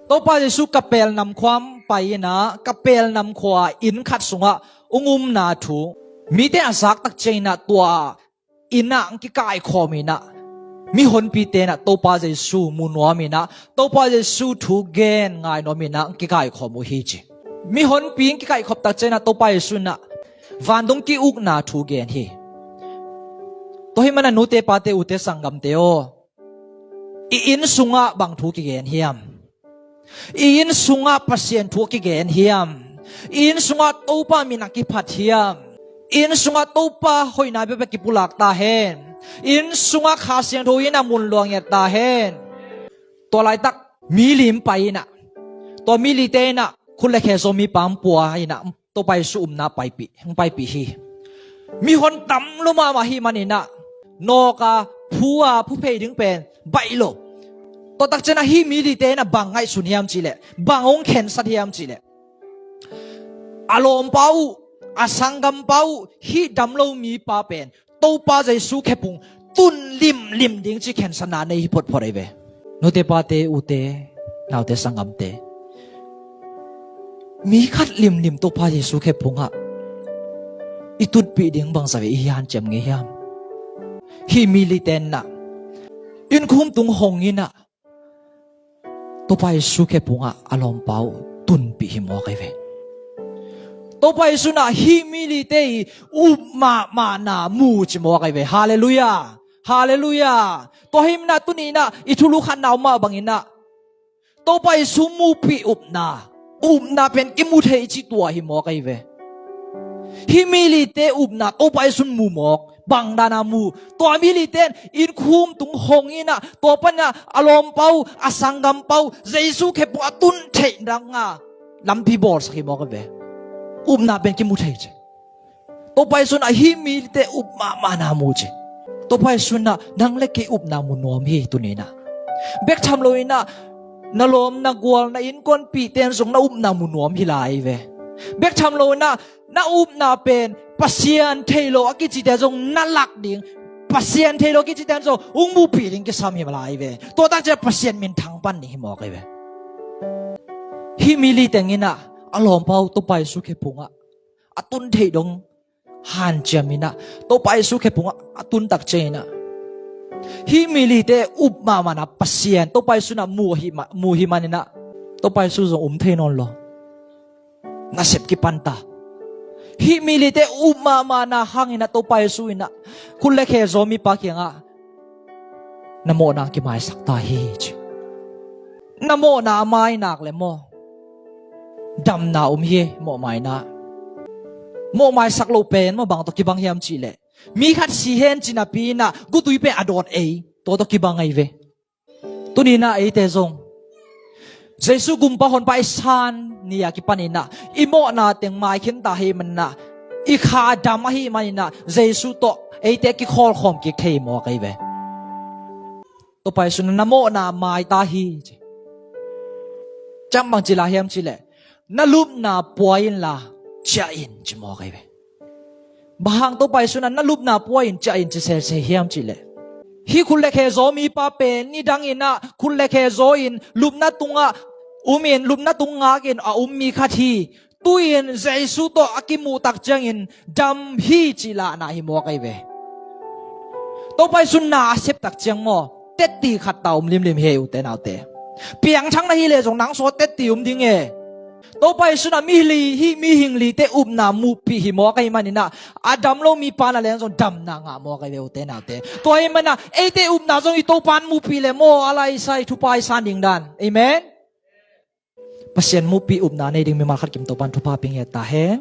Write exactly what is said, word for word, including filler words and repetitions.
Topa Jesu Kapernaum khua pai inah, Kapernaum khua inn khat sungah ung umna thu mite a zak tak ciang inah tua inn ah ang kikaikhawm inah, mihonpite inah Topa Jesu mu nuam inah, Topa Jesu thu gen ngai nuam inah ang kikaikhawm uh hi ci. Mihonpi ang kikaikhop tak ciang inah Topa Jesu inah vantung ki-ukna thu gen hi. Tua hi mana nute pate ute sanggamte aw, i inn sungah bang thu kigen hiam? I inn sungah Pasian thu a kigen hiam? I inn sungah Topa min a kiphat hiam? I inn sungah Topa hoihna bekbek kipulak ta hen. I inn sungah Kha Siangtho in a mun luang ngiat ta hen. Tua laitak mi li pai inah, tua mi lite inah khut le khe zaw mipa pua inah Topa Jesu upna paipih, hong paipih hi. Mihon tam lo mahmah hi man inah, nawk a, phu a, phu phei ding pen baih lo. Tua tak ciang inah hih mi lite inah bang ngaihsun hiam cih leh, bang hong khensat hiam cih leh, a lawmpa uh, a sanggampa uh, hih dam lo mipa pen Topa Jesu khephung tun limlim ding ci khensatna nei hi photphot ahi ve. Nute pate ute naute sanggamte, mi khat limlim Topa Jesu khephungah i tunpih ding bangzah ve i hanciam ngei hiam? Hih mi lite inah inn khum tung hong inah Topa Jesu khephungah a lawmpa uh tunpih hi mawk ahi ve. Topa Jesu inah hih mi lite i up mahmahna mu ci mawk ahi ve. Halleluiah. Halleluiah. Tua hi mana tuni inah i thulu khatna om mah bang inah Topa Jesu mupih upna, upna pen kimu thei ci tua hi mawk ahi ve. Hih mi lite upna Topa Jesu in mu mawk. Bang dana mu? Tua mi lite in inn khum tung hong inah, tua pan inah a lawmpa uh, a sanggampa uh Jesu khephung a tun theih danga lampi bawlsak hi mawk ahi ve. Upna pen kimu thei ci. Topa Jesu inah hih mite up mahmahna mu ci. Topa Jesu inah nang le kei upna mu nuam hi tuni inah. Bek tham lo inah na lawm, na gual, na innkuanpihte in zong na upna mu nuam hi lai ve. Bek tham lo inah na upna pen Pasian thei lo a kicite zong na lak ding, Pasian thei lo a kicite zong hong mupih ding kisam hi lai ve. Tua tak ciang Pasian minthang pan ding hi mawk ahi ve. Hih mi li teng inah a lawmpa uh Topa Jesu khephungah a tun theih dong hanciam inah, Topa Jesu khephungah a tun tak ciang inah, hih mi lite up mahmahna Pasian Topa Jesu inah mu hi ma-, mu hi man inah, Topa Jesu zong um thei nawn lo. Nasep kipan ta. Hih mi lite up mahmahna hang inah Topa Jesu inah khut le khe zaw mipa kiangah, na mawhna kimaisak ta hi ci. Na mawhna a mai nak le maw, damna om hi, mawhmaina. Mawhmaisak loh pen maw bang tawh kibang hiam cih leh, mi khat si hen ci napi inah gutui pen a dawt ei, tua tawh kibang ahi ve. Tuni inah eite zong Jesu Gumpa Honpa i san ni a kipan inah i mawhna teng mai khin ta hi man inah, i kha dam ahi man inah Jesu tawh eite kikhawlkhawm kik thei mawk ahi ve. Topa Jesu inah na mawhna mai ta hi ci. Ciang bang ci lai hiam cih leh, na lupna pua inla ciah in ci mawk ahi ve. Bang hang Topa Jesu inah na lupna pua in ciah in ci sese hiam cih leh, hih khut le khe zaw mipa pen nidang inah khut le khe zaw in lupna tungah um in, lupna tung ngak in a um mi khat hi. Tu-in Jesu tawh a kimuh tak ciangin dam hi cih lahna hi mawk ahi ve. Topa Jesu na a sep tak ciang maw, tetti khat ta om limlim hi, ute naute. Piangthak na hi leh zong nang sung tetti om ding e. Topa Jesu inah mi li, hih mihing lite upna muhpih hi mawk ahi man inah, a dam lo mipa na leng zong damna ngah mawk ahi ve, ute naute. Tua ahi man inah eite upna zong i Topa in muhpih leh maw, a laisai thupha i san ding dan. Amen. Pasian muhpih upna nei ding mimal khat kim Topa in thupha pia ngiat ta hen.